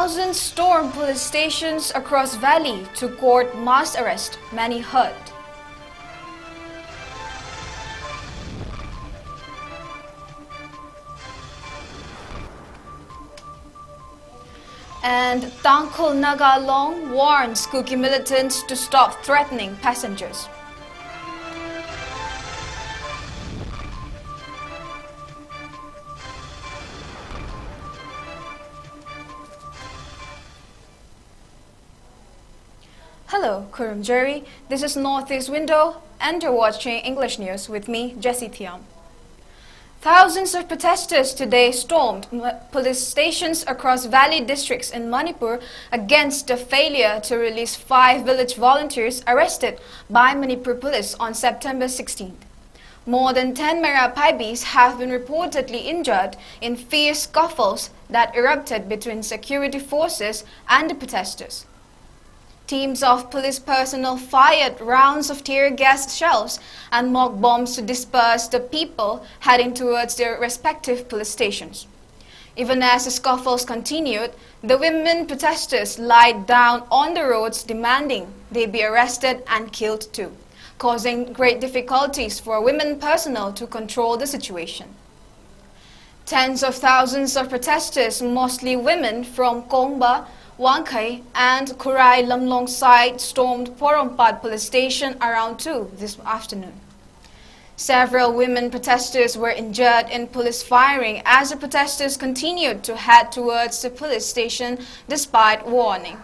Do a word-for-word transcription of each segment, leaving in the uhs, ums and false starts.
Thousands stormed police stations across valley to court mass arrest, many hurt. And Tangkhul Naga Long warns Kuki militants to stop threatening passengers. Hello, Kurum Jerry. This is Northeast Window, and you're watching English News with me, Jessie Thiam. Thousands of protesters today stormed m- police stations across valley districts in Manipur against the failure to release five village volunteers arrested by Manipur police on September sixteenth. More than ten Mera Paibis have been reportedly injured in fierce scuffles that erupted between security forces and the protesters. Teams of police personnel fired rounds of tear gas shells and mock bombs to disperse the people heading towards their respective police stations. Even as the scuffles continued, the women protesters lied down on the roads demanding they be arrested and killed too, causing great difficulties for women personnel to control the situation. Tens of thousands of protesters, mostly women from Kongba, Wangkhei, and Khurai Lamlong side, stormed Porompat police station around two this afternoon. Several women protesters were injured in police firing as the protesters continued to head towards the police station despite warning.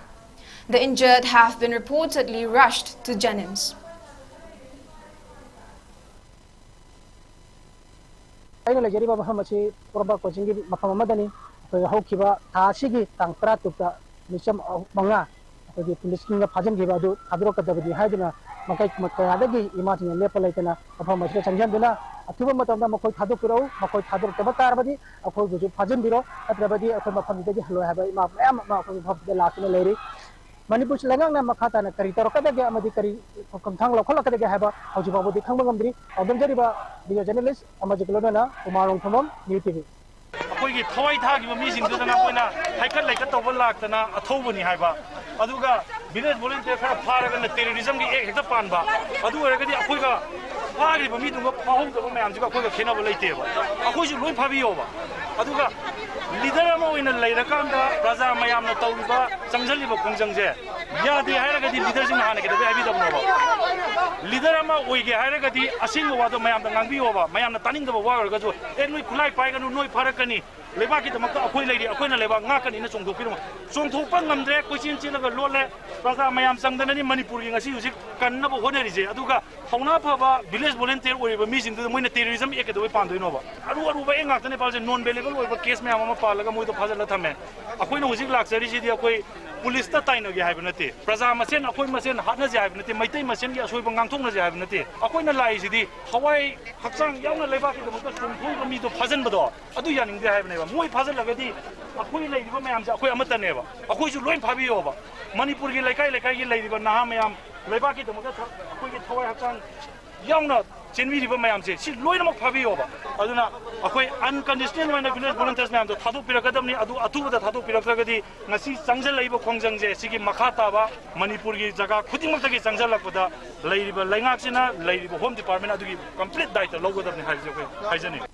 The injured have been reportedly rushed to Jennings. ꯑꯩꯅ ꯂꯩꯖꯔꯤꯕ ꯃꯐꯝ ꯑꯁꯤ ꯄꯣꯔꯣꯝꯄꯥꯠ ꯀꯣꯆꯤꯡꯒꯤ ꯃꯐꯝ ꯑꯃꯗꯅꯤ꯫ ꯑꯩꯈꯣꯏ ꯍꯧꯈꯤꯕ ꯊꯥ ꯑꯁꯤꯒꯤ ꯇꯥꯡ ꯇꯔꯥꯇꯔꯨꯛꯇ ꯃꯤꯆꯝ ꯑꯍꯨꯝ- ꯃꯉꯥ ꯑꯩꯈꯣꯏꯒꯤ ꯄꯨꯂꯤꯁꯁꯤꯡꯅ ꯐꯥꯖꯤꯟꯈꯤꯕ ꯑꯗꯨ ꯊꯥꯗꯣꯔꯛꯀꯗꯕꯅꯤ ꯍꯥꯏꯗꯨꯅ ꯃꯥꯏꯀꯩ ꯀꯌꯥꯗꯒꯤ ꯏꯃꯥꯁꯤꯡꯅ ꯂꯦꯞꯄ ꯂꯩꯇꯅ ꯃꯐꯝ ꯑꯁꯤꯗ ꯆꯪꯁꯤꯟꯗꯨꯅ ꯑꯊꯨꯕ ꯃꯇꯝꯗ ꯃꯈꯣꯏ ꯊꯥꯗꯣꯛꯄꯤꯔꯛꯎ꯫ ꯃꯈꯣꯏ ꯊꯥꯗꯣꯔꯛꯇꯕ ꯇꯥꯔꯕꯗꯤ ꯑꯩꯈꯣꯏꯕꯨꯁꯨ ꯐꯥꯖꯤꯟꯕꯤꯔꯣ, ꯅꯠꯇ꯭ꯔꯕꯗꯤ ꯑꯩꯈꯣꯏ ꯃꯐꯝꯁꯤꯗꯒꯤ ꯍꯜꯂꯣꯏ ꯍꯥꯏꯕ ꯏꯃꯥ ꯃꯌꯥꯝ ꯑꯃ ꯑꯩꯈꯣꯏ ꯃꯐꯝꯁꯤꯗ ꯂꯥꯛꯇꯨꯅ ꯂꯩꯔꯤ꯫ ꯃꯅꯤꯄꯨꯔꯁꯤ ꯂꯩꯉꯥꯛꯅ ꯃꯈꯥ ꯇꯥꯅ ꯀꯔꯤ ꯇꯧꯔꯛꯀꯗꯒꯦ ꯑꯃꯗꯤ ꯀꯔꯤ ꯈꯣꯡꯊꯥꯡ ꯂꯧꯈꯠꯂꯛꯀꯗꯒꯦ ꯍꯥꯏꯕ ꯍꯧꯖꯤꯛ ꯐꯥꯎꯕꯗꯤ ꯈꯪꯕ ꯉꯝꯗ꯭ꯔꯤ꯫ ꯄꯥꯎꯗꯝꯖꯔꯤꯕ video journalist ꯑꯃꯖꯤꯠꯀ ꯂꯣꯏꯅꯅ ꯀꯨꯃꯥꯔ ꯔꯣꯡꯊꯣꯝꯕꯝ, New T V꯫ ꯑꯩꯈꯣꯏꯒꯤ ꯊꯋꯥꯏ ꯊꯥꯈꯤꯕ ꯃꯤꯁꯤꯡꯗꯨꯗꯅ ꯃꯣꯏꯅ ꯍꯥꯏꯀꯠ ꯂꯩꯀꯠ ꯇꯧꯕ ꯂꯥꯛꯇꯅ ꯑꯊꯧꯕꯅꯤ ꯍꯥꯏꯕ, ꯑꯗꯨꯒ village volunteer ꯈꯔ ꯐꯥꯔꯒꯅ terrorism ꯒꯤ act ꯍꯦꯛꯇ ꯄꯥꯟꯕ꯫ ꯑꯗꯨ ꯑꯣꯏꯔꯒꯗꯤ ꯑꯩꯈꯣꯏꯒ ꯐꯥꯈ꯭ꯔꯤꯕ ꯃꯤꯗꯨꯒ ꯐꯥꯍꯧꯗꯕ ꯃꯌꯥꯝꯁꯤꯒ ꯑꯩꯈꯣꯏꯒ ꯈꯦꯠꯅꯕ ꯂꯩꯇꯦꯕ꯫ ꯑꯩꯈꯣꯏꯁꯨ ꯂꯣꯏ ꯐꯥꯕꯤꯌꯣꯕ꯫ ꯑꯗꯨꯒ leader ꯑꯃ ꯑꯣꯏꯅ ꯂꯩꯔꯀꯥꯟꯗ ꯄ꯭ꯔꯖꯥ ꯃꯌꯥꯝꯅ ꯇꯧꯔꯤꯕ, ꯆꯪꯁꯤꯜꯂꯤꯕ ꯈꯣꯡꯖꯪꯁꯦ ꯌꯥꯗꯦ ꯍꯥꯏꯔꯒꯗꯤ leader ꯁꯤꯡꯅ ꯍꯥꯟꯅ ꯀꯩꯗꯧꯕꯩ ꯍꯥꯏꯕꯤꯗꯕꯅꯣꯕ? Leader ꯑꯃ ꯑꯣꯏꯒꯦ ꯍꯥꯏꯔꯒꯗꯤ ꯑꯁꯦꯡꯕ ꯋꯥꯗꯣ ꯃꯌꯥꯝꯗ ꯉꯥꯡꯕꯤꯌꯣꯕ꯫ ꯃꯌꯥꯝꯅ ꯇꯥꯅꯤꯡꯗꯕ ꯋꯥ ꯑꯣꯏꯔꯒꯁꯨ, "ꯑꯦ, ꯅꯣꯏ ꯈꯨꯠꯂꯥꯏ ꯄꯥꯏꯒꯅꯨ, ꯅꯣꯏ ꯐꯥꯔꯛꯀꯅꯤ, ꯂꯩꯕꯥꯛꯀꯤꯗꯃꯛꯇ ꯑꯩꯈꯣꯏ ꯂꯩꯔꯤ, ꯑꯩꯈꯣꯏꯅ ꯂꯩꯕꯥꯛ ꯉꯥꯛꯀꯅꯤꯅ" ꯆꯣꯡꯊꯣꯛꯄꯤꯔꯝꯃꯣ꯫ ꯆꯣꯡꯊꯣꯛꯄ ꯉꯝꯗ꯭ꯔꯦ, ꯀꯣꯏꯆꯦꯟ ꯆꯦꯜꯂꯒ ꯂꯣꯠꯂꯦ꯫ ꯄ꯭ꯔꯖꯥ ꯃꯌꯥꯝ ꯆꯪꯗꯅꯅꯤ ꯃꯅꯤꯄꯨꯔꯒꯤ ꯉꯁꯤ ꯍꯧꯖꯤꯛ ꯀꯟꯅꯕ ꯍꯣꯠꯅꯔꯤꯁꯦ꯫ ꯑꯗꯨꯒ ꯊꯧꯅꯥ ꯐꯕ village volunteer ꯑꯣꯏꯔꯤꯕ ꯃꯤꯁꯤꯡꯗꯨꯗ ꯃꯣꯏꯅ terrorism act ꯀꯩꯗꯧꯕꯩ ꯄꯥꯟꯗꯣꯏꯅꯣꯕ? ꯑꯔꯨ ꯑꯔꯨꯕ act ꯉꯥꯛꯇꯅꯦ ꯄꯥꯜꯂꯤꯁꯦ, non bailable ꯑꯣꯏꯕ case ꯃꯌꯥꯝ ꯑꯃ ꯄꯥꯜꯂꯒ ꯃꯣꯏꯗꯣ ꯐꯥꯖꯤꯜꯂ ꯊꯝꯃꯦ꯫ ꯑꯩꯈꯣꯏꯅ ꯍꯧꯖꯤꯛ ꯂꯥꯛꯆꯔꯤꯁꯤꯗꯤ ꯑꯩꯈꯣꯏ ꯄꯨꯂꯤꯁꯇ ꯇꯥꯏꯅꯒꯦ ꯍꯥꯏꯕ ꯅꯠꯇꯦ, ꯄ꯭ꯔꯖꯥ ꯃꯁꯦꯟ, ꯑꯩꯈꯣꯏ ꯃꯁꯦꯟ ꯍꯥꯠꯅꯁꯦ ꯍꯥꯏꯕ ꯅꯠꯇꯦ, ꯃꯩꯇꯩ ꯃꯁꯦꯟꯒꯤ ꯑꯁꯣꯏꯕ ꯉꯥꯡꯊꯣꯛꯅꯁꯦ ꯍꯥꯏꯕ ꯅꯠꯇꯦ꯫ ꯑꯩꯈꯣꯏꯅ ꯂꯥꯛꯏꯁꯤꯗꯤ ꯊꯋꯥꯏ ꯍꯛꯆꯥꯡ ꯌꯥꯎꯅ ꯂꯩꯕꯥꯛꯀꯤꯗꯃꯛꯇ ꯆꯣꯡꯊꯣꯛꯏꯕ ꯃꯤꯗꯣ ꯐꯥꯖꯤꯟꯕꯗꯣ, ꯑꯗꯨ ꯌꯥꯅꯤꯡꯗꯦ ꯍꯥꯏꯕꯅꯦꯕ꯫ ꯃꯣꯏ ꯐꯥꯖꯤꯜꯂꯒꯗꯤ ꯑꯩꯈꯣꯏ ꯂꯩꯔꯤꯕ ꯃꯌꯥꯝꯁꯦ ꯑꯩꯈꯣꯏ ꯑꯃꯠꯇꯅꯦꯕ꯫ ꯑꯩꯈꯣꯏꯁꯨ ꯂꯣꯏ ꯐꯥꯕꯤꯌꯣꯕ꯫ ꯃꯅꯤꯄꯨꯔꯒꯤ ꯂꯩꯀꯥꯏ ꯂꯩꯀꯥꯏꯒꯤ ꯂꯩꯔꯤꯕ ꯅꯍꯥ ꯃꯌꯥꯝ, ꯂꯩꯕꯥꯛꯀꯤꯗꯃꯛꯇ ꯊ-, ꯑꯩꯈꯣꯏꯒꯤ ꯊꯋꯥꯏ ꯍꯛꯆꯥꯡ ꯌꯥꯎꯅ ꯆꯦꯟꯕꯤꯔꯤꯕ ꯃꯌꯥꯝꯁꯦ, ꯁꯤ ꯂꯣꯏꯅꯃꯛ ꯐꯥꯕꯤꯌꯣꯕ꯫ ꯑꯗꯨꯅ ꯑꯩꯈꯣꯏ unconditional ꯑꯣꯏꯅ village volunteers ꯃꯌꯥꯝꯗꯣ ꯊꯥꯗꯣꯛꯄꯤꯔꯛꯀꯗꯕꯅꯤ꯫ ꯑꯗꯨ ꯑꯊꯨꯕꯗ ꯊꯥꯗꯣꯛꯄꯤꯔꯛꯇ꯭ꯔꯒꯗꯤ ꯉꯁꯤ ꯆꯪꯁꯤꯜꯂꯛꯏꯕ ꯈꯣꯡꯖꯪꯁꯦ ꯁꯤꯒꯤ ꯃꯈꯥ ꯇꯥꯕ ꯃꯅꯤꯄꯨꯔꯒꯤ ꯖꯒꯥ ꯈꯨꯗꯤꯡꯃꯛꯇꯒꯤ ꯆꯪꯁꯤꯜꯂꯛꯄꯗ ꯂꯩꯔꯤꯕ ꯂꯩꯉꯥꯛꯁꯤꯅ, ꯂꯩꯔꯤꯕ Home Department ꯑꯗꯨꯒꯤ complete ꯗꯥꯏꯇ ꯂꯧꯒꯗꯕꯅꯤ ꯍꯥꯏꯕꯁꯦ ꯑꯩꯈꯣꯏ ꯍꯥꯏꯖꯅꯤꯡꯉꯤ꯫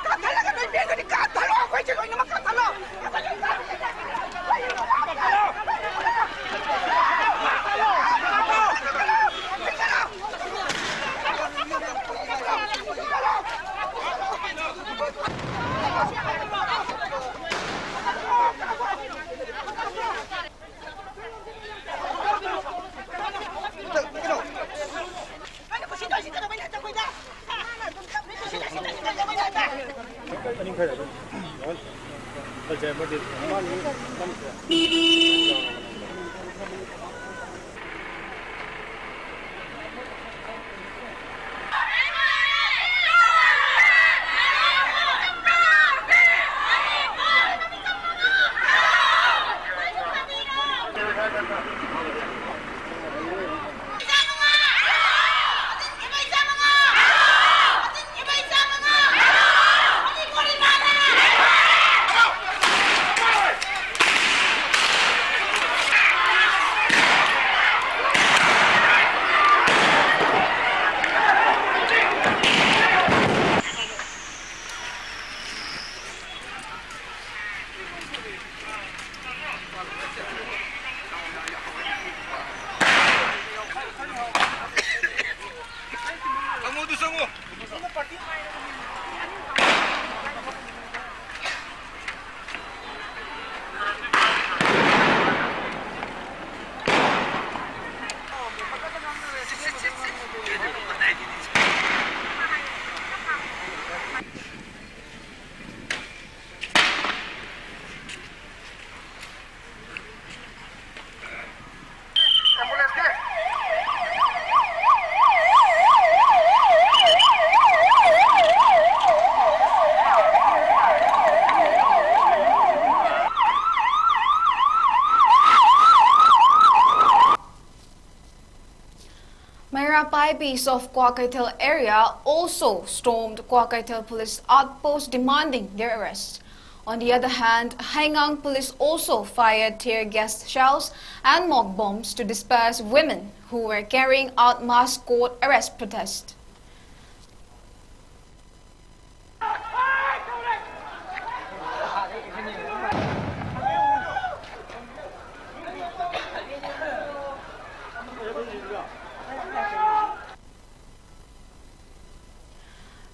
ꯀꯥꯞꯊꯠꯂꯒ ꯅꯣꯏ ꯕꯦꯡꯗꯨꯗꯤ ꯀꯥꯞꯊꯠꯂꯣ, ꯑꯩꯈꯣꯏꯁꯦ ꯂꯣꯏꯅꯃꯛ ꯀꯥꯞꯊꯠꯂꯣ꯫ Meira Paibis of Kwakeithel area also stormed Kwakeithel police outpost demanding their arrest. On the other hand, Haigang police also fired tear gas shells and mock bombs to disperse women who were carrying out mass court arrest protest.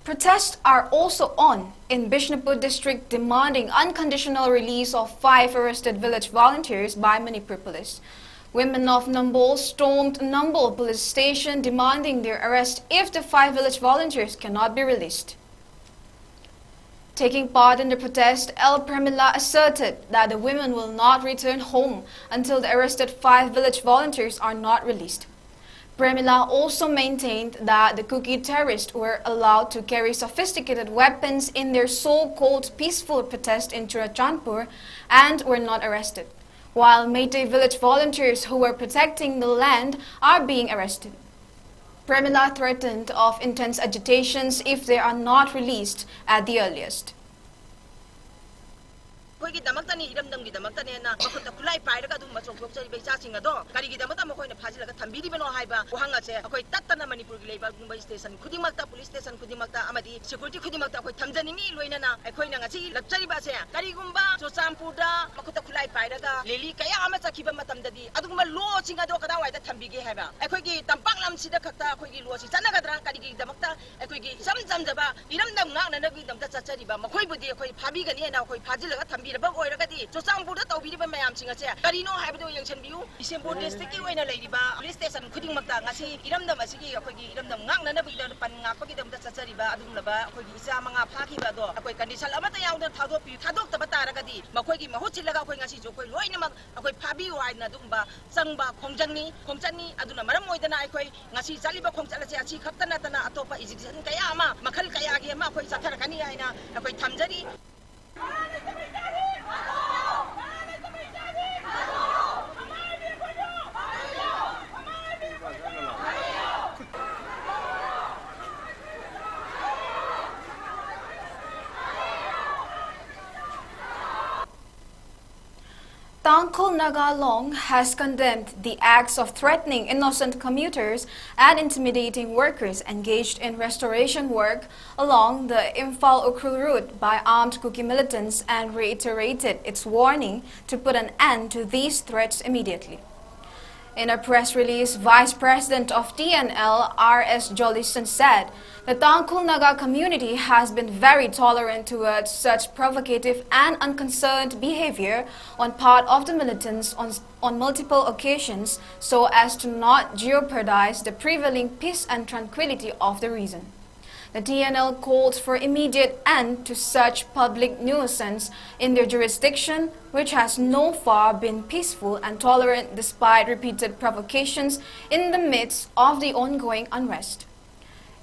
Protests are also on in Bishnupur district, demanding unconditional release of five arrested village volunteers by Manipur police. Women of Nambol stormed Nambol police station, demanding their arrest if the five village volunteers cannot be released. Taking part in the protest, El Premila asserted that the women will not return home until the arrested five village volunteers are not released. Premila also maintained that the Kuki terrorists were allowed to carry sophisticated weapons in their so-called peaceful protest in Churachandpur and were not arrested, while Meitei village volunteers who were protecting the land are being arrested. Premila threatened of intense agitations if they are not released at the earliest. ꯑꯩꯈꯣꯏꯒꯤꯗꯃꯛꯇꯅꯤ, ꯏꯔꯝꯗꯝꯒꯤꯗꯃꯛꯇꯅꯦꯅ ꯃꯈꯨꯠꯇ ꯈꯨꯠꯂꯥꯏ ꯄꯥꯏꯔꯒ ꯑꯗꯨꯒꯨꯝꯕ ꯆꯣꯡꯊꯣꯛꯆꯔꯤꯕ ꯏꯆꯥꯁꯤꯡ ꯑꯗꯣ ꯀꯔꯤꯒꯤꯗꯃꯛꯇ ꯃꯈꯣꯏꯅ ꯐꯥꯖꯤꯜꯂꯒ ꯊꯝꯕꯤꯔꯤꯕꯅꯣ ꯍꯥꯏꯕ ꯋꯥꯍꯪ ꯑꯁꯦ ꯑꯩꯈꯣꯏ ꯇꯠꯇꯅ ꯃꯅꯤꯄꯨꯔꯒꯤ ꯂꯩꯕꯥꯛ ꯄꯨꯝꯕ ꯁ꯭ꯇꯦꯁꯟ ꯈꯨꯗꯤꯡꯃꯛꯇ, ꯄꯨꯂꯤꯁ ꯁ꯭ꯇꯦꯁꯟ ꯈꯨꯗꯤꯡꯃꯛꯇ ꯑꯃꯗꯤ ꯁꯦꯀ꯭ꯌꯨꯔꯤꯇꯤ ꯈꯨꯗꯤꯡꯃꯛꯇ ꯑꯩꯈꯣꯏ ꯊꯝꯖꯅꯤꯡꯉꯤ꯫ ꯂꯣꯏꯅꯅ ꯑꯩꯈꯣꯏꯅ ꯉꯁꯤ ꯂꯥꯛꯆꯔꯤꯕ ꯑꯁꯦ ꯀꯔꯤꯒꯨꯝꯕ ꯆꯨꯔꯆꯥꯟꯄꯨꯔꯗ ꯃꯈꯨꯠꯇ ꯈꯨꯠꯂꯥꯏ ꯄꯥꯏꯔꯒ ꯔꯦꯂꯤ ꯀꯌꯥ ꯑꯃ ꯆꯠꯈꯤꯕ ꯃꯇꯝꯗꯗꯤ ꯑꯗꯨꯒꯨꯝꯕ ꯂꯣꯁꯤꯡ ꯑꯗꯣ ꯀꯗꯥꯏꯋꯥꯏꯗ ꯊꯝꯕꯤꯒꯦ ꯍꯥꯏꯕ? ꯑꯩꯈꯣꯏꯒꯤ ꯇꯝꯄꯥꯛ ꯂꯝꯁꯤꯗ ꯈꯛꯇ ꯑꯩꯈꯣꯏꯒꯤ ꯂꯣꯁꯤ ꯆꯠꯅꯒꯗ꯭ꯔꯥ? ꯀꯔꯤꯒꯤꯗꯃꯛꯇ ꯑꯩꯈꯣꯏꯒꯤ ꯏꯆꯝ ꯆꯝꯖꯕ ꯏꯔꯝꯗꯝ ꯉꯥꯛꯅꯅꯕꯒꯤꯗꯃꯛꯇ ꯆꯠꯆꯔꯤꯕ ꯃꯈꯣꯏꯕꯨꯗꯤ ꯑꯩꯈꯣꯏ ꯐꯥꯕꯤꯒꯅꯤ ꯍꯥꯏꯅ ꯑꯩꯈꯣꯏ ꯐꯥꯖꯤꯜꯂꯒ ꯊꯝꯕꯤꯔꯕ ꯑꯣꯏꯔꯒꯗꯤ ꯆꯨꯔꯆꯥꯟꯄꯨꯔꯗ ꯇꯧꯕꯤꯔꯤꯕ ꯃꯌꯥꯝꯁꯤꯡ ꯑꯁꯦ ꯀꯔꯤꯅꯣ ꯍꯥꯏꯕꯗꯨ ꯌꯦꯡꯁꯤꯟꯕꯤꯌꯨ꯫ ꯕꯤꯁꯦꯝꯄꯨꯔ ꯗꯤꯁꯇ꯭ꯔꯤꯛꯀꯤ ꯑꯣꯏꯅ ꯂꯩꯔꯤꯕ ꯄꯨꯂꯤꯁ ꯁ꯭ꯇꯦꯁꯟ ꯈꯨꯗꯤꯡꯃꯛꯇ ꯉꯁꯤ ꯏꯔꯝꯗꯝ ꯑꯁꯤꯒꯤ ꯑꯩꯈꯣꯏꯒꯤ ꯏꯔꯝꯗꯝ ꯉꯥꯛꯅꯅꯕꯒꯤꯗꯃꯛꯇ ꯄꯟ ꯉꯥꯛꯄꯒꯤꯗꯃꯛꯇ ꯆꯠꯆꯔꯤꯕ ꯑꯗꯨꯒꯨꯝꯂꯕ ꯑꯩꯈꯣꯏꯒꯤ ꯏꯆꯥ ꯃꯉꯥ ꯐꯥꯈꯤꯕ ꯑꯗꯣ ꯑꯩꯈꯣꯏ ꯀꯟꯗꯤꯁꯟ ꯑꯃꯠꯇ ꯌꯥꯎꯗꯅ ꯊꯥꯗꯣꯛꯄꯤ ꯊꯥꯗꯣꯛꯇꯕ ꯇꯥꯔꯒꯗꯤ ꯃꯈꯣꯏꯒꯤ ꯃꯍꯨꯠ ꯁꯤꯜꯂꯒ ꯑꯩꯈꯣꯏ ꯉꯁꯤꯁꯨ ꯑꯩꯈꯣꯏ ꯂꯣꯏꯅꯃꯛ ꯑꯩꯈꯣꯏ ꯐꯥꯕꯤꯌꯨ ꯍꯥꯏꯅ ꯑꯗꯨꯒꯨꯝꯕ ꯆꯪꯕ ꯈꯣꯡꯖꯪꯅꯤ ꯈꯣꯡꯆꯠꯅꯤ꯫ ꯑꯗꯨꯅ ꯃꯔꯝ ꯑꯣꯏꯗꯅ ꯑꯩꯈꯣꯏ ꯉꯁꯤ ꯆꯠꯂꯤꯕ ꯈꯣꯡꯆꯠ ꯑꯁꯦ ꯑꯁꯤ ꯈꯛꯇ ꯅꯠꯇꯅ ꯑꯇꯣꯞꯄ ꯑꯦꯖꯤꯇꯦꯁꯟ ꯀꯌꯥ ꯑꯃ ꯃꯈꯜ ꯀꯌꯥꯒꯤ ꯑꯃ ꯑꯩꯈꯣꯏ ꯆꯠꯊꯔꯛꯀꯅꯤ ꯍꯥꯏꯅ ꯑꯩꯈꯣꯏ ꯊꯝꯖꯔꯤ꯫ Tangkhul Naga Long has condemned the acts of threatening innocent commuters and intimidating workers engaged in restoration work along the Imphal Ukhrul route by armed Kuki militants and reiterated its warning to put an end to these threats immediately. In a press release, Vice President of T N L, R S Jolison, said the Tangkhul Naga community has been very tolerant towards such provocative and unconcerned behavior on part of the militants on, on multiple occasions so as to not jeopardize the prevailing peace and tranquility of the region. The T N L called for immediate end to such public nuisance in their jurisdiction, which has no far been peaceful and tolerant despite repeated provocations in the midst of the ongoing unrest.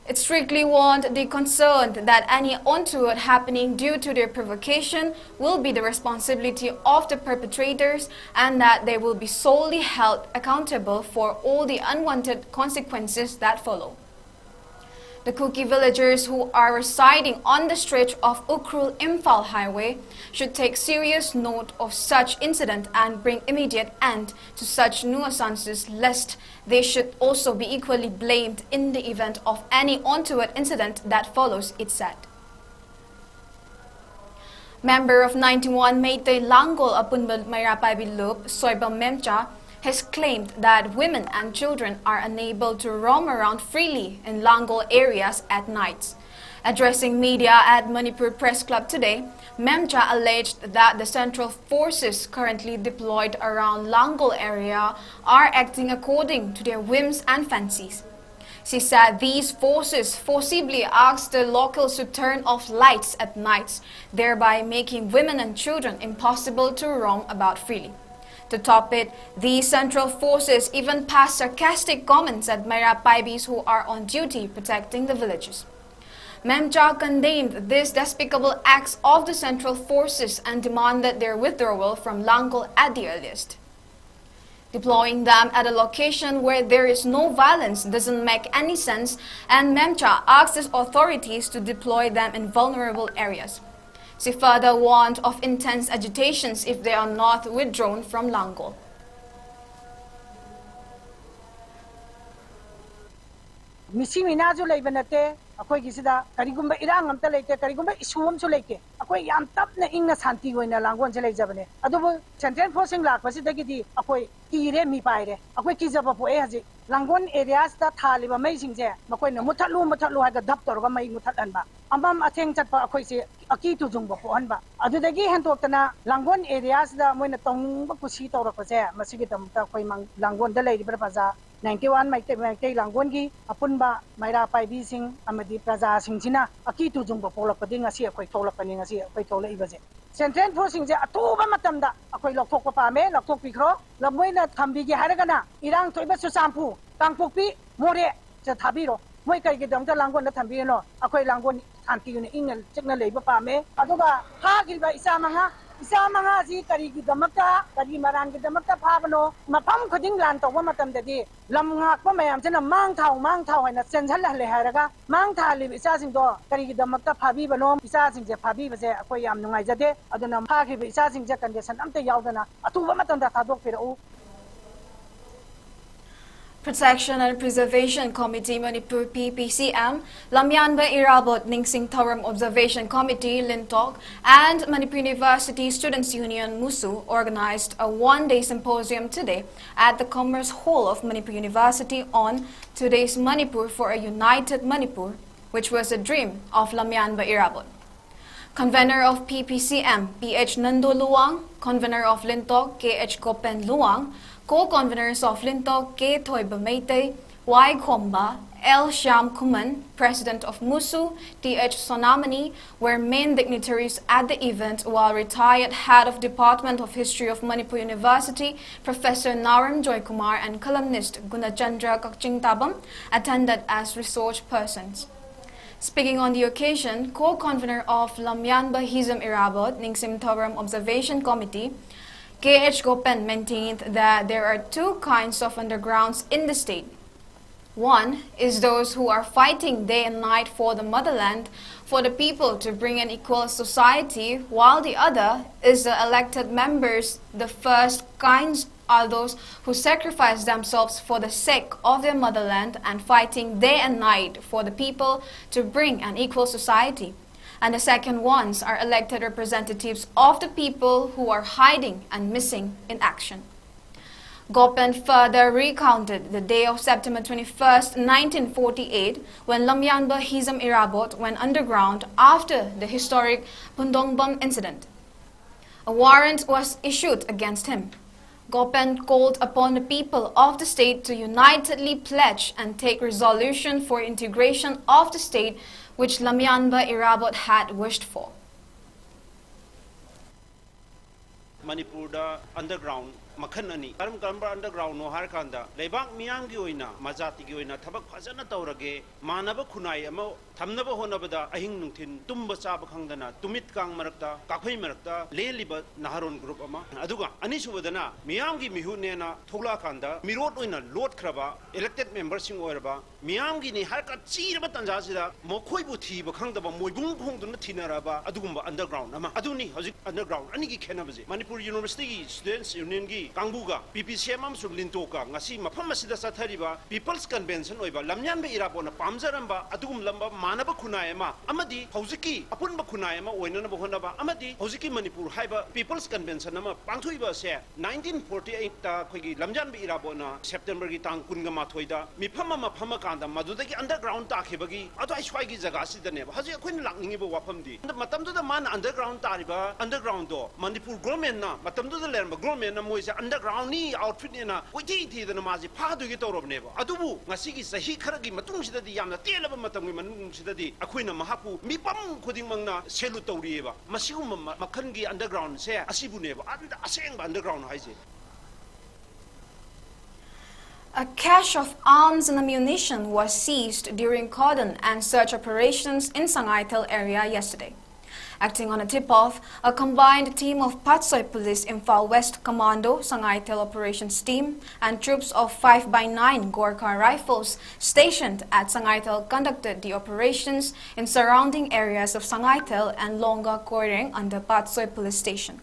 It strictly warned the concerned that any untoward happening due to their provocation will be the responsibility of the perpetrators and that they will be solely held accountable for all the unwanted consequences that follow. The Kuki villagers who are residing on the stretch of Ukhrul Imphal Highway should take serious note of such incident and bring immediate end to such nuisances, lest they should also be equally blamed in the event of any untoward incident that follows, it said. Member of ninety-one Meitei Langol Apunba Meira Paibi Lup, Soibam Memcha, has claimed that women and children are unable to roam around freely in Langol areas at nights. Addressing media at Manipur Press Club today, Memcha alleged that the central forces currently deployed around Langol area are acting according to their whims and fancies. She said these forces forcibly asked the locals to turn off lights at nights, thereby making women and children impossible to roam about freely. To top it, these central forces even passed sarcastic comments at Meira Paibis who are on duty protecting the villages. Memcha condemned these despicable acts of the central forces and demanded their withdrawal from Langol at the earliest. Deploying them at a location where there is no violence doesn't make any sense, and Memcha asks the authorities to deploy them in vulnerable areas. She further warned of intense agitations if they are not withdrawn from Langol. ꯃꯤꯁꯤ ꯃꯤꯅꯥꯁꯨ ꯂꯩꯕ ꯅꯠꯇꯦ ꯑꯩꯈꯣꯏꯒꯤꯁꯤꯗ꯫ ꯀꯔꯤꯒꯨꯝꯕ ꯏꯔꯥꯡ ꯑꯝꯇ ꯂꯩꯇꯦ, ꯀꯔꯤꯒꯨꯝꯕ ꯏꯁꯨ ꯑꯃꯁꯨ ꯂꯩꯇꯦ꯫ ꯑꯩꯈꯣꯏ ꯌꯥꯝ ꯇꯞꯅ ꯏꯪꯅ ꯁꯥꯟꯇꯤ ꯑꯣꯏꯅ ꯂꯥꯡꯒꯣꯜꯁꯦ ꯂꯩꯖꯕꯅꯦ꯫ ꯑꯗꯨꯕꯨ ꯁꯦꯟꯇ꯭ꯔꯦꯜ ꯐꯣꯔꯁꯁꯤꯡ ꯂꯥꯛꯄꯁꯤꯗꯒꯤꯗꯤ ꯑꯩꯈꯣꯏ ꯀꯤꯔꯦ, ꯃꯤ ꯄꯥꯏꯔꯦ, ꯑꯩꯈꯣꯏ ꯀꯤꯖꯕ ꯄꯣꯛꯑꯦ꯫ ꯍꯧꯖꯤꯛ ꯂꯥꯡꯒꯣꯜ ꯑꯦꯔꯤꯌꯥꯁꯤꯗ ꯊꯥꯜꯂꯤꯕ ꯃꯩꯁꯤꯡꯁꯦ ꯃꯈꯣꯏꯅ ꯃꯨꯊꯠꯂꯨ ꯃꯨꯊꯠꯂꯨ ꯍꯥꯏꯔꯒ ꯙꯞ ꯇꯧꯔꯒ ꯃꯩ ꯃꯨꯊꯠꯍꯟꯕ, ꯑꯃꯝ ꯑꯊꯦꯡ ꯆꯠꯄ ꯑꯩꯈꯣꯏꯁꯦ ꯑꯀꯤ ꯇꯨꯖꯨꯡꯕ ꯄꯣꯛꯍꯟꯕ꯫ ꯑꯗꯨꯗꯒꯤ ꯍꯦꯟꯗꯣꯛꯇꯅ ꯂꯥꯡꯒꯣꯜ ꯑꯦꯔꯤꯌꯥꯁꯤꯗ ꯃꯣꯏꯅ ꯇꯧꯅꯤꯡꯕ ꯀꯨꯁꯤ ꯇꯧꯔꯛꯄꯁꯦ, ꯃꯁꯤꯒꯤꯗꯃꯛꯇ ꯑꯩꯈꯣꯏ ꯃꯪ- ꯂꯥꯡꯒꯣꯜꯗ ꯂꯩꯔꯤꯕ ꯄ꯭ꯔꯖꯥ ꯅꯥꯏꯟꯇꯤ ꯋꯥꯟ ꯃꯩꯇꯩ ꯃꯩꯇꯩ ꯂꯥꯡꯒꯣꯜꯒꯤ ꯑꯄꯨꯟꯕ ꯃꯩꯔꯥ ꯄꯥꯏꯕꯤꯁꯤꯡ ꯑꯃꯗꯤ ꯄ꯭ꯔꯖꯥꯁꯤꯡꯁꯤꯅ ꯑꯀꯤ ꯇꯨꯖꯨꯡꯕ ꯄꯣꯛꯂꯛꯄꯗꯒꯤ ꯉꯁꯤ ꯑꯩꯈꯣꯏ ꯊꯣꯛꯂꯛꯄꯅꯤ꯫ ꯉꯁꯤ ꯑꯩꯈꯣꯏ ꯊꯣꯛꯂꯛꯏꯕꯁꯦ, ꯁꯦꯟꯇ꯭ꯔꯦꯜ ꯐꯣꯔꯁꯁꯤꯡꯁꯦ ꯑꯊꯨꯕ ꯃꯇꯝꯗ ꯑꯩꯈꯣꯏ ꯂꯧꯊꯣꯛꯄ ꯄꯥꯝꯃꯦ꯫ ꯂꯧꯊꯣꯛꯄꯤꯈ꯭ꯔꯣ꯫ ꯂꯝ ꯃꯣꯏꯅ ꯊꯝꯕꯤꯒꯦ ꯍꯥꯏꯔꯒꯅ ꯏꯔꯥꯡ ꯊꯣꯛꯏꯕ ꯆꯨꯔꯆꯥꯟꯄꯨꯔ, ꯀꯥꯡꯄꯣꯛꯄꯤ, ꯃꯣꯔꯦ ꯁꯦ ꯊꯥꯕꯤꯔꯣ꯫ ꯃꯣꯏ ꯀꯔꯤꯒꯤꯗꯃꯛꯇ ꯂꯥꯡꯒꯣꯜꯗ ꯊꯝꯕꯤꯔꯤꯅꯣ? ꯑꯩꯈꯣꯏ ꯂꯥꯡꯒꯣꯜ ꯁꯥꯟꯇꯤ ꯑꯣꯏꯅ ꯏꯪꯅ ꯆꯤꯛꯅ ꯂꯩꯕ ꯄꯥꯝꯃꯦ꯫ ꯑꯗꯨꯒ ꯐꯥꯈꯤꯕ ꯏꯆꯥ ꯃꯉꯥ, ꯏꯆꯥ ꯃꯉꯥꯁꯤ ꯀꯔꯤꯒꯤꯗꯃꯛꯇ, ꯀꯔꯤ ꯃꯔꯥꯟꯒꯤꯗꯃꯛꯇ ꯐꯥꯕꯅꯣ? ꯃꯐꯝ ꯈꯨꯗꯤꯡ ꯂꯥꯟ ꯇꯧꯕ ꯃꯇꯝꯗꯗꯤ ꯂꯝ ꯉꯥꯛꯄ ꯃꯌꯥꯝꯁꯤꯅ ꯃꯥꯡ ꯊꯥꯎ, ꯃꯥꯡ ꯊꯥꯎ ꯍꯥꯏꯅ ꯆꯦꯟꯁꯤꯜꯍꯜꯂꯦ ꯍꯥꯏꯔꯒ ꯃꯥꯡ ꯊꯥꯍꯜꯂꯤꯕ ꯏꯆꯥꯁꯤꯡꯗꯣ ꯀꯔꯤꯒꯤꯗꯃꯛꯇ ꯐꯥꯕꯤꯕꯅꯣ? ꯏꯆꯥꯁꯤꯡꯁꯦ ꯐꯥꯕꯤꯕꯁꯦ ꯑꯩꯈꯣꯏ ꯌꯥꯝ ꯅꯨꯡꯉꯥꯏꯖꯗꯦ꯫ ꯑꯗꯨꯅ ꯐꯥꯈꯤꯕ ꯏꯆꯥꯁꯤꯡꯁꯦ ꯀꯟꯗꯤꯁꯟ ꯑꯝꯇ ꯌꯥꯎꯗꯅ ꯑꯊꯨꯕ ꯃꯇꯝꯗ ꯊꯥꯗꯣꯛꯄꯤꯔꯛꯎ꯫ Protection and Preservation Committee Manipur, P P C M, Lamyanba Irabot Ningsing Thorum Observation Committee, Lintok, and Manipur University Students Union, MUSU, organized a one-day symposium today at the Commerce Hall of Manipur University on Today's Manipur for a United Manipur, which was a dream of Lamyanba Irabot. Convener of P P C M, P H Nando Luang, Convener of Lintok, K H Gopen Luang, Co-Conveners of Lintok, K Thoiba Meitei, Y Khomba, L Shyam Khuman, President of MUSU, T H Sonamani, were main dignitaries at the event, while retired Head of Department of History of Manipur University, Professor Naram Joykumar, and columnist Gunachandra Kakching Tabam attended as resource persons. Speaking on the occasion, co-convener of Lamyanba Hizam Irabot Ningsim Thorum Observation Committee, K H Gopen, maintained that there are two kinds of undergrounds in the state. One is those who are fighting day and night for the motherland, for the people to bring an equal society, while the other is the elected members, the first kinds are those who sacrifice themselves for the sake of their motherland and fighting day and night for the people to bring an equal society. And the second ones are elected representatives of the people who are hiding and missing in action. Gopen further recounted the day of September twenty-first, nineteen forty-eight, when Lamyanba Hizam Irabot went underground after the historic Pundongbam incident. A warrant was issued against him. Gopen called upon the people of the state to unitedly pledge and take resolution for integration of the state, which Lamyanba Irabot had wished for. ꯃꯅꯤꯄꯨꯔꯗ underground ꯃꯈꯜ ꯑꯅꯤ꯫ ꯀꯔꯝ ꯀꯔꯝꯕ ꯑꯟꯗꯔꯒ꯭ꯔꯥꯎꯟꯅꯣ ꯍꯥꯏꯔꯀꯥꯟꯗ, ꯂꯩꯕꯥꯛ ꯃꯤꯌꯥꯝꯒꯤ ꯑꯣꯏꯅ, ꯃꯖꯥꯇꯤꯒꯤ ꯑꯣꯏꯅ ꯊꯕꯛ ꯐꯖꯅ ꯇꯧꯔꯒꯦ, ꯃꯥꯟꯅꯕ ꯈꯨꯟꯅꯥꯏ ꯑꯃ ꯊꯝꯅꯕ ꯍꯣꯠꯅꯕꯗ ꯑꯍꯤꯡ ꯅꯨꯡꯊꯤꯜ ꯇꯨꯝꯕ ꯆꯥꯕ ꯈꯪꯗꯅ ꯇꯨꯃꯤꯠ ꯀꯥꯡ ꯃꯔꯛꯇ, ꯀꯥꯐꯩ ꯃꯔꯛꯇ ꯂꯦꯜꯂꯤꯕ ꯅꯍꯥꯔꯣꯟ ꯒ꯭ꯔꯨꯞ ꯑꯃ꯫ ꯑꯗꯨꯒ ꯑꯅꯤꯁꯨꯕꯗꯅ ꯃꯤꯌꯥꯝꯒꯤ ꯃꯤꯍꯨꯠꯅꯦꯅ ꯊꯣꯛꯂꯛꯑꯀꯥꯟꯗ ꯃꯤꯔꯣꯠ ꯑꯣꯏꯅ ꯂꯣꯠꯈ꯭ꯔꯕ, ꯏꯂꯦꯛꯇꯦꯗ ꯃꯦꯝꯕꯔꯁꯤꯡ ꯑꯣꯏꯔꯕ, ꯃꯤꯌꯥꯝꯒꯤꯅꯤ ꯍꯥꯏꯔꯒ ꯆꯤꯔꯕ ꯇꯥꯟꯖꯥꯁꯤꯗ ꯃꯈꯣꯏꯕꯨ ꯊꯤꯕ ꯈꯪꯗꯕ, ꯃꯣꯏꯕꯨꯡ ꯈꯣꯡꯗꯨꯅ ꯊꯤꯅꯔꯕ ꯑꯗꯨꯒꯨꯝꯕ ꯑꯟꯗꯔꯒ꯭ꯔꯥꯎꯟ ꯑꯃ꯫ ꯑꯗꯨꯅꯤ ꯍꯧꯖꯤꯛ ꯑꯟꯗꯔꯒ꯭ꯔꯥꯎꯟ ꯑꯅꯤꯒꯤ ꯈꯦꯠꯅꯕꯁꯦ꯫ ꯃꯅꯤꯄꯨꯔ ꯌꯨꯅꯤꯚꯔꯁꯤꯇꯤꯒꯤ ꯁ꯭ꯇꯨꯗꯦꯟꯠꯁ ꯌꯨꯅꯤꯌꯟꯒꯤ ꯀꯥꯡꯕꯨꯒ ꯄꯤ ꯄꯤ ꯁꯤ ꯑꯦꯝ ꯑꯃꯁꯨꯡ ꯂꯤꯟꯇꯣꯛꯀ ꯉꯁꯤ ꯃꯐꯝ ꯑꯁꯤꯗ ꯆꯠꯊꯔꯤꯕ ꯄꯤꯄꯜꯁ ꯀꯟꯚꯦꯟꯁꯟ ꯑꯣꯏꯕ ꯂꯝꯌꯥꯟꯕ ꯏꯔꯥꯕꯣꯠꯅ ꯄꯥꯝꯖꯔꯝꯕ ꯑꯗꯨꯒꯨꯝꯂꯝꯕ ꯃꯥꯟꯅꯕ ꯈꯨꯟꯅꯥꯏ ꯑꯃ ꯑꯃꯗꯤ ꯍꯧꯖꯤꯛꯀꯤ ꯑꯄꯨꯟꯕ ꯈꯨꯟꯅꯥꯏ ꯑꯃ ꯑꯣꯏꯅꯅꯕ ꯍꯣꯠꯅꯕ ꯑꯃꯗꯤ ꯍꯧꯖꯤꯛꯀꯤ ꯃꯅꯤꯄꯨꯔ ꯍꯥꯏꯕ ꯄꯤꯄꯜꯁ ꯀꯟꯚꯦꯟꯁꯟ ꯑꯃ ꯄꯥꯡꯊꯣꯛꯏꯕ ꯑꯁꯦ ꯅꯥꯏꯟꯇꯤꯟ ꯐꯣꯔꯇꯤ ꯑꯩꯠꯇ ꯑꯩꯈꯣꯏꯒꯤ ꯂꯝꯖꯥꯟꯕ ꯏꯔꯥꯕꯣꯠꯅ ꯁꯦꯞꯇꯦꯝꯕꯔꯒꯤ ꯇꯥꯡ ꯀꯨꯟꯒ ꯃꯥꯊꯣꯏꯗ ꯃꯤꯐꯝ ꯑꯃ ꯐꯝꯃꯀꯥꯟꯗ ꯃꯗꯨꯗꯒꯤ ꯑꯟꯗꯔꯒ꯭ꯔꯥꯎꯟ ꯇꯥꯈꯤꯕꯒꯤ ꯑꯗꯨꯋꯥꯏ ꯁ꯭ꯋꯥꯏꯒꯤ ꯖꯒꯥꯁꯤꯗꯅꯦꯕ ꯍꯧꯖꯤꯛ ꯑꯩꯈꯣꯏꯅ ꯂꯥꯛꯅꯤꯡꯉꯤꯕ ꯋꯥꯐꯝꯗꯤ꯫ ꯑꯗ ꯃꯇꯝꯗꯨꯗ ꯃꯥꯅ ꯑꯟꯗꯔꯒ꯭ꯔꯥꯎꯟ ꯇꯥꯔꯤꯕ ꯑꯟꯗꯔꯒ꯭ꯔꯥꯎꯟꯗꯣ ꯃꯅꯤꯄꯨꯔ ꯒꯣꯔꯃꯦꯟꯅ, ꯃꯇꯝꯗꯨꯗ ꯂꯩꯔꯝꯕ ꯒꯣꯔꯃꯦꯟꯅ ꯃꯣꯏꯁꯦ ꯑꯟꯗꯔꯒ꯭ꯔꯥꯎꯟꯅꯤ ꯑꯥꯎꯠꯐꯤꯠꯅꯦꯅ ꯀꯣꯏꯊꯤ ꯊꯤꯗꯅ ꯃꯥꯁꯦ ꯐꯥꯗꯣꯏꯒꯦ ꯇꯧꯔꯕꯅꯦꯕ꯫ ꯑꯗꯨꯕꯨ ꯉꯁꯤꯒꯤ ꯆꯍꯤ ꯈꯔꯒꯤ ꯃꯇꯨꯡꯁꯤꯗꯗꯤ, ꯌꯥꯝꯅ ꯇꯦꯜꯂꯕ ꯃꯇꯝꯒꯤ ꯃꯅꯨꯡꯁꯤꯗꯗꯤ ꯑꯩꯈꯣꯏꯅ ꯃꯍꯥꯛꯄꯨ ꯃꯤꯄꯝ ꯈꯨꯗꯤꯡꯃꯛꯅ ꯁꯦꯂꯨꯠ ꯇꯧꯔꯤꯑꯕ꯫ ꯃꯁꯤꯒꯨꯝꯕ ꯃ-, ꯃꯈꯜꯒꯤ ꯑꯟꯗꯔꯒ꯭ꯔꯥꯎꯟꯁꯦ ꯑꯁꯤꯕꯨꯅꯦꯕ ꯑꯟꯗ-, ꯑꯁꯦꯡꯕ ꯑꯟꯗꯔꯒ꯭ꯔꯥꯎꯟ ꯍꯥꯏꯁꯦ꯫ A cache of arms and ammunition was seized during cordon and search operations in Sangaithel area yesterday. Acting on a tip-off, a combined team of Patsoi Police Imphal West Commando, Sangaithel Operations Team, and troops of five by nine Gorkha Rifles stationed at Sangaithel conducted the operations in surrounding areas of Sangaithel and Longa Koireng under Patsoi Police Station.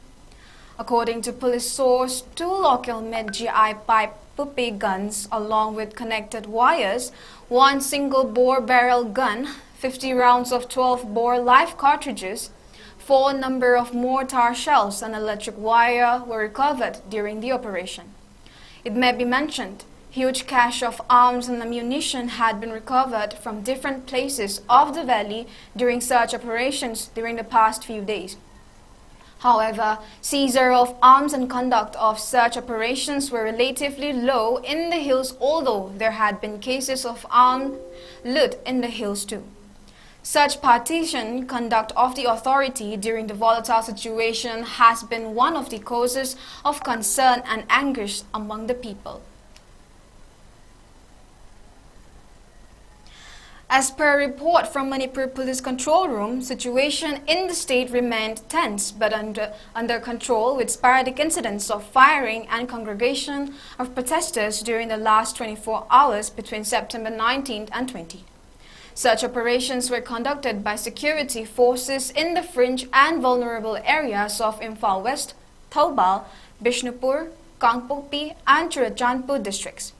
According to police source, two local made G I pipe pupi guns along with connected wires, one single bore barrel gun, fifty rounds of twelve bore live cartridges, four number of mortar shells and electric wire were recovered during the operation. It may be mentioned, huge cache of arms and ammunition had been recovered from different places of the valley during search operations during the past few days. However, seizure of arms and conduct of such operations were relatively low in the hills, although there had been cases of armed loot in the hills too. Such partisan conduct of the authority during the volatile situation has been one of the causes of concern and anguish among the people. As per a report from Manipur Police Control Room, situation in the state remained tense but under, under control, with sporadic incidents of firing and congregation of protesters during the last twenty-four hours between September nineteenth and twentieth. Such operations were conducted by security forces in the fringe and vulnerable areas of Imphal West, Thoubal, Bishnupur, Kangpokpi, and Churachandpur districts.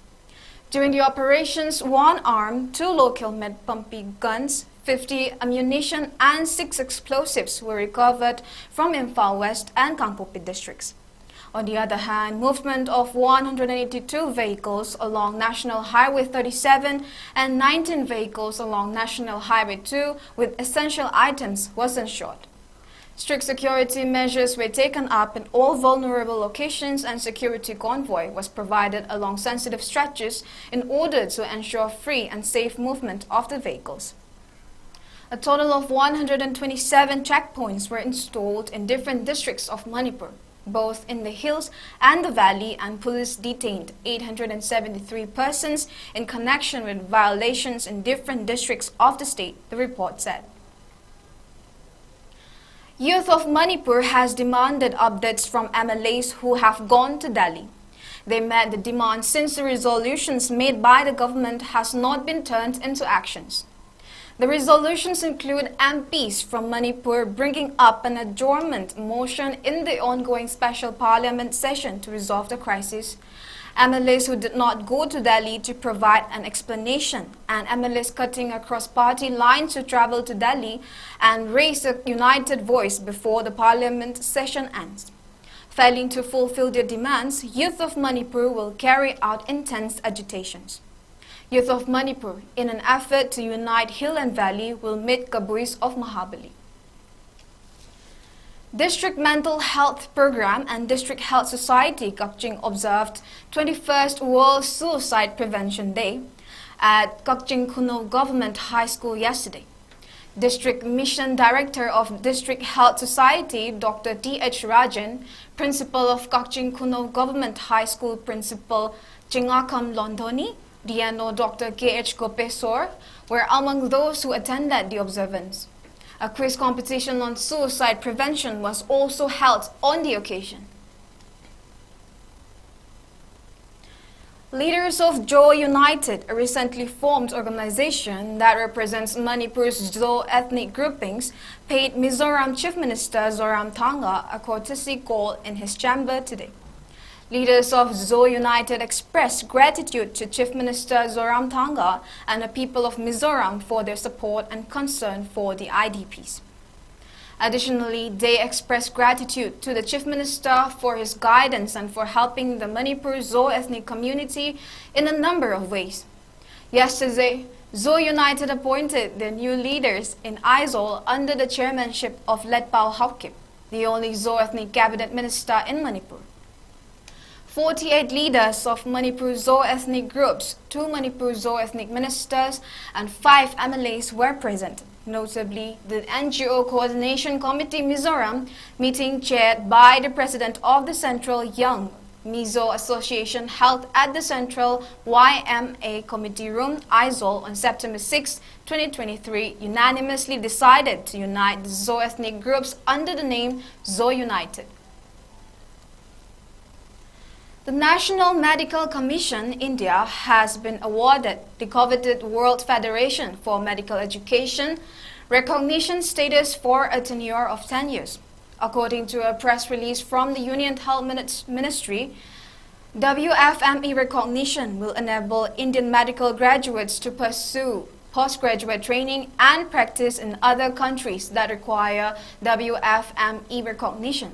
During the operations, one arm, two local made pumpy guns, fifty ammunition, and six explosives were recovered from Imphal West and Kangpokpi districts. On the other hand, movement of one hundred eighty-two vehicles along National Highway thirty-seven and nineteen vehicles along National Highway two with essential items was ensured. Strict security measures were taken up in all vulnerable locations, and security convoy was provided along sensitive stretches in order to ensure free and safe movement of the vehicles. A total of one hundred twenty-seven checkpoints were installed in different districts of Manipur, both in the hills and the valley, and police detained eight hundred seventy-three persons in connection with violations in different districts of the state, the report said. Youth of Manipur has demanded updates from M L As who have gone to Delhi. They made the demand since the resolutions made by the government has not been turned into actions. The resolutions include M Ps from Manipur bringing up an adjournment motion in the ongoing special parliament session to resolve the crisis, M L As who did not go to Delhi to provide an explanation, and M L As cutting across party lines to travel to Delhi and raise a united voice before the parliament session ends. Failing to fulfill their demands, Youth of Manipur will carry out intense agitations. Youth of Manipur, in an effort to unite hill and valley, will meet Kabuis of Mahabali. District Mental Health Program and District Health Society Kakching observed twenty-first World Suicide Prevention Day at Kakching Khunou Government High School yesterday. District Mission Director of District Health Society, Doctor T H Rajan, Principal of Kakching Khunou Government High School, Principal Chingakam Londoni, D N O Doctor K H Gopeswar were among those who attended the observance. A quiz competition on suicide prevention was also held on the occasion. Leaders of Zo United, a recently formed organization that represents Manipur's Zo ethnic groupings, paid Mizoram Chief Minister Zoramthanga a courtesy call in his chamber today. Leaders of Zo United expressed gratitude to Chief Minister Zoramthanga and the people of Mizoram for their support and concern for the I D Ps. Additionally, they expressed gratitude to the Chief Minister for his guidance and for helping the Manipur Zo ethnic community in a number of ways. Yesterday, Zo United appointed their new leaders in Aizawl under the chairmanship of Letpao Haokip, the only Zo ethnic cabinet minister in Manipur. Forty-eight leaders of Manipur Zo ethnic groups, two Manipur Zo ethnic ministers, and five M L As were present. Notably, the N G O Coordination Committee Mizoram, meeting chaired by the president of the Central Young Mizo Association, held at the Central Y M A Committee Room, Aizawl, on September sixth, twenty twenty-three, unanimously decided to unite the Zo ethnic groups under the name Zo United. The National Medical Commission India has been awarded the coveted World Federation for Medical Education recognition status for a tenure of ten years. According to a press release from the Union Health Minis- Ministry, W F M E recognition will enable Indian medical graduates to pursue postgraduate training and practice in other countries that require W F M E recognition,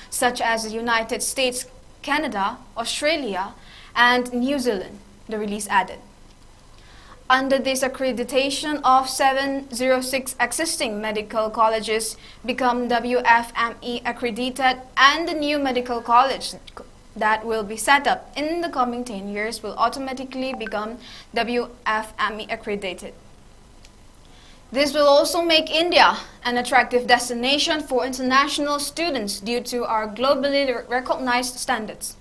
such as the United States, Canada, Australia, and New Zealand, the release added. Under this accreditation, of seven zero six existing medical colleges become W F M E accredited, and the new medical college that will be set up in the coming ten years will automatically become W F M E accredited. This will also make India an attractive destination for international students due to our globally recognized standards.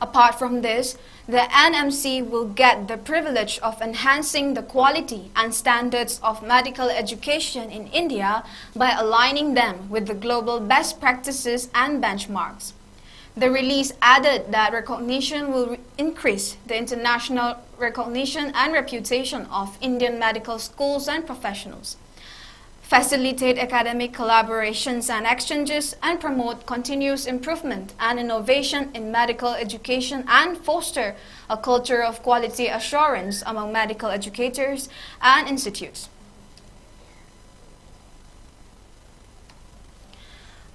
Apart from this, the N M C will get the privilege of enhancing the quality and standards of medical education in India by aligning them with the global best practices and benchmarks. The release added that recognition will re- increase the international recognition and reputation of Indian medical schools and professionals, facilitate academic collaborations and exchanges, and promote continuous improvement and innovation in medical education, and foster a culture of quality assurance among medical educators and institutes.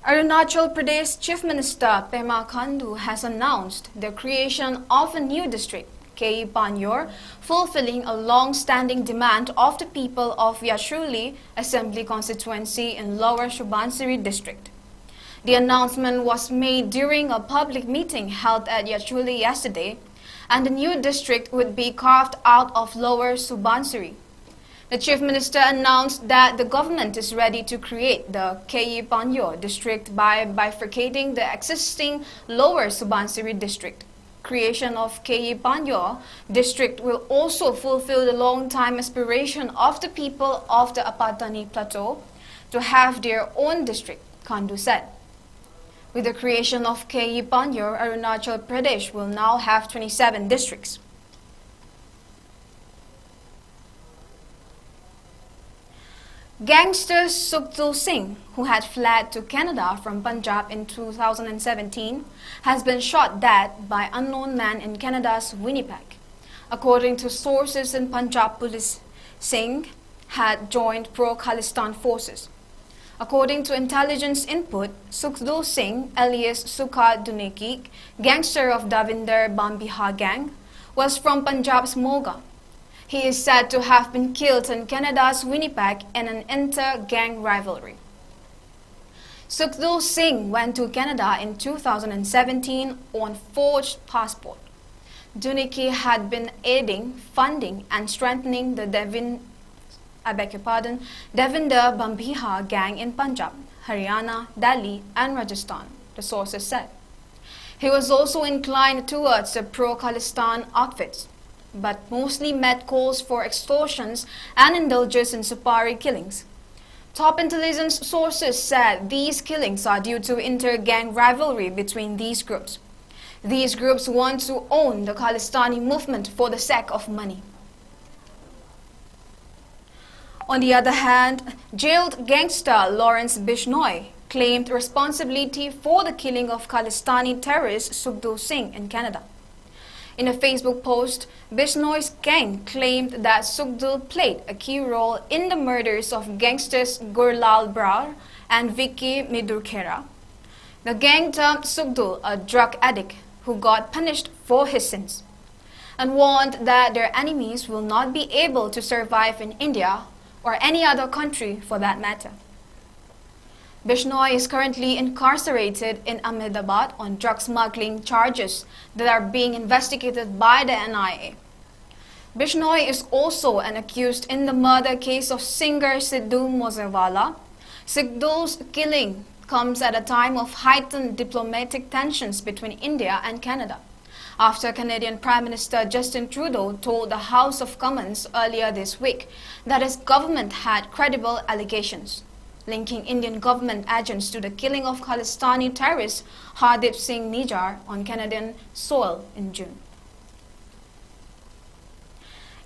Arunachal Pradesh Chief Minister Pema Khandu has announced the creation of a new district, Keyi Panyor, fulfilling a long-standing demand of the people of Yachuli Assembly Constituency in Lower Subansiri District. The announcement was made during a public meeting held at Yachuli yesterday, and the new district would be carved out of Lower Subansiri. The Chief Minister announced that the government is ready to create the Keyi Panyor district by bifurcating the existing Lower Subansiri district. Creation of Keyi Panyor district will also fulfill the long-time aspiration of the people of the Apatani Plateau to have their own district, Khandu said. With the creation of Keyi Panyor, Arunachal Pradesh will now have twenty-seven districts. Gangster Sukhdev Singh, who had fled to Canada from Punjab in two thousand seventeen, has been shot dead by unknown men in Canada's Winnipeg. According to sources in Punjab police, Singh had joined pro-Khalistan forces. According to intelligence input, Sukhdev Singh, alias Sukha Duneki, gangster of Davinder Bambiha gang, was from Punjab's Moga. He is said to have been killed in Canada's Winnipeg in an inter-gang rivalry. Sukhdev Singh went to Canada in two thousand seventeen on forged passport. Duniki had been aiding, funding and strengthening the Devin, I beg your pardon, Devinder Bambiha gang in Punjab, Haryana, Delhi and Rajasthan, the sources said. He was also inclined towards the pro-Khalistan outfits, but mostly met calls for extortions and indulges in supari killings. Top intelligence sources said these killings are due to inter-gang rivalry between these groups. These groups want to own the Khalistani movement for the sake of money. On the other hand, jailed gangster Lawrence Bishnoi claimed responsibility for the killing of Khalistani terrorist Sukhdev Singh in Canada. In a Facebook post, Bishnoi's gang claimed that Sukhdev played a key role in the murders of gangsters Gurlal Brar and Vicky Midurkhera. The gang termed Sukhdev a drug addict who got punished for his sins, and warned that their enemies will not be able to survive in India or any other country for that matter. Bishnoi is currently incarcerated in Ahmedabad on drug smuggling charges that are being investigated by the N I A. Bishnoi is also an accused in the murder case of singer Sidhu Moosewala. Sukhdev Singh's killing comes at a time of heightened diplomatic tensions between India and Canada, after Canadian Prime Minister Justin Trudeau told the House of Commons earlier this week that his government had credible allegations linking Indian government agents to the killing of Khalistani terrorist Hardeep Singh Nijjar on Canadian soil in June.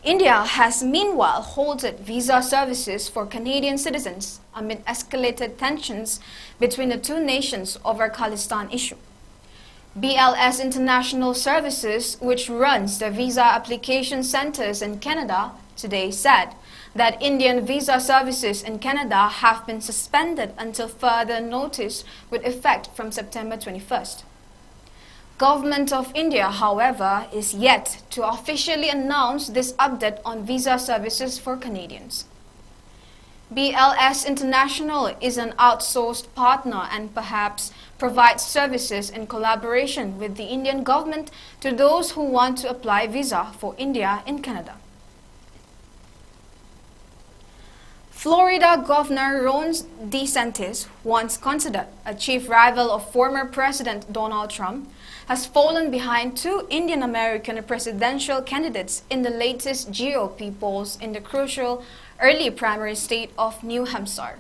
India has meanwhile halted visa services for Canadian citizens amid escalated tensions between the two nations over Khalistan issue. B L S International Services, which runs the visa application centers in Canada, today said that Indian visa services in Canada have been suspended until further notice, with effect from September twenty-first. Government of India, however, is yet to officially announce this update on visa services for Canadians. B L S International is an outsourced partner and perhaps provides services in collaboration with the Indian government to those who want to apply visa for India in Canada. Florida Governor Ron DeSantis, once considered a chief rival of former President Donald Trump, has fallen behind two Indian American presidential candidates in the latest G O P polls in the crucial early primary state of New Hampshire.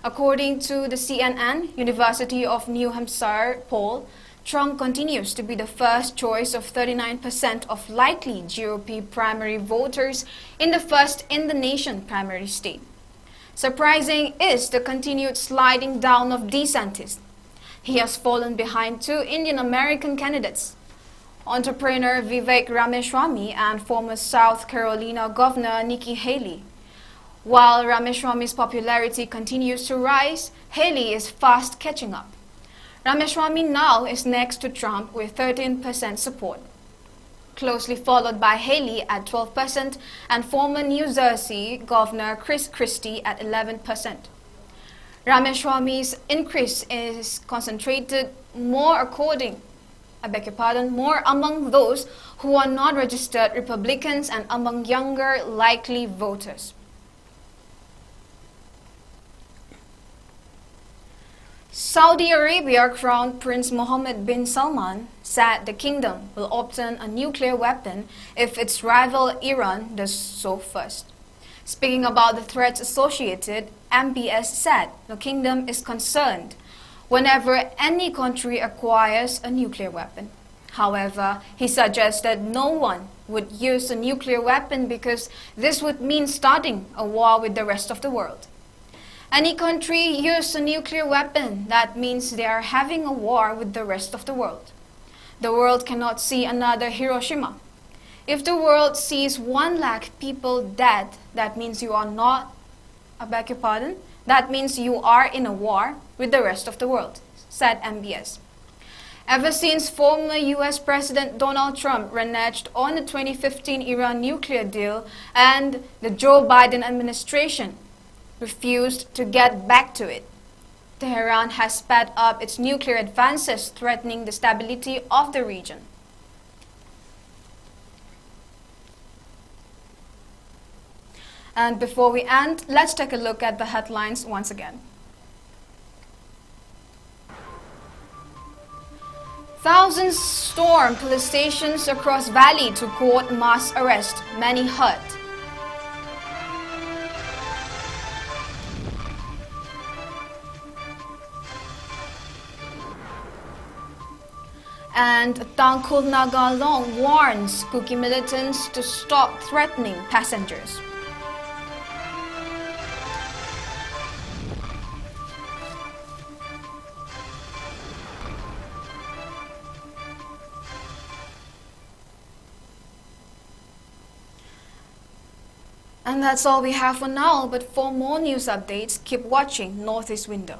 According to the C N N University of New Hampshire poll, Trump continues to be the first choice of thirty-nine percent of likely G O P primary voters in the first in the nation primary state. Surprising is the continued sliding down of DeSantis. He has fallen behind two Indian American candidates, entrepreneur Vivek Ramaswamy and former South Carolina Governor Nikki Haley. While Ramaswamy's popularity continues to rise, Haley is fast catching up. Ramaswamy now is next to Trump with thirteen percent support, closely followed by Haley at twelve percent and former New Jersey Governor Chris Christie at eleven percent. Ramaswamy's increase is concentrated more according, I beg your pardon, more among those who are not registered Republicans and among younger likely voters. Saudi Arabia Crown Prince Mohammed bin Salman said the kingdom will obtain a nuclear weapon if its rival Iran does so first. Speaking about the threats associated, M B S said the kingdom is concerned whenever any country acquires a nuclear weapon. However, he suggests that no one would use a nuclear weapon because this would mean starting a war with the rest of the world. Any country use a nuclear weapon, that means they are having a war with the rest of the world. The world cannot see another Hiroshima. If the world sees one lakh people dead, that means you are not, I beg your pardon, that means you are in a war with the rest of the world, said M B S. Ever since former U S President Donald Trump reneged on the twenty fifteen Iran nuclear deal and the Joe Biden administration refused to get back to it, Tehran has sped up its nuclear advances, threatening the stability of the region. And before we end, let's take a look at the headlines once again. Thousands storm police stations across valley to court mass arrest, many hurt. And Tangkhul Naga Long warns Kuki militants to stop threatening passengers. And that's all we have for now, but for more news updates, keep watching Northeast Window.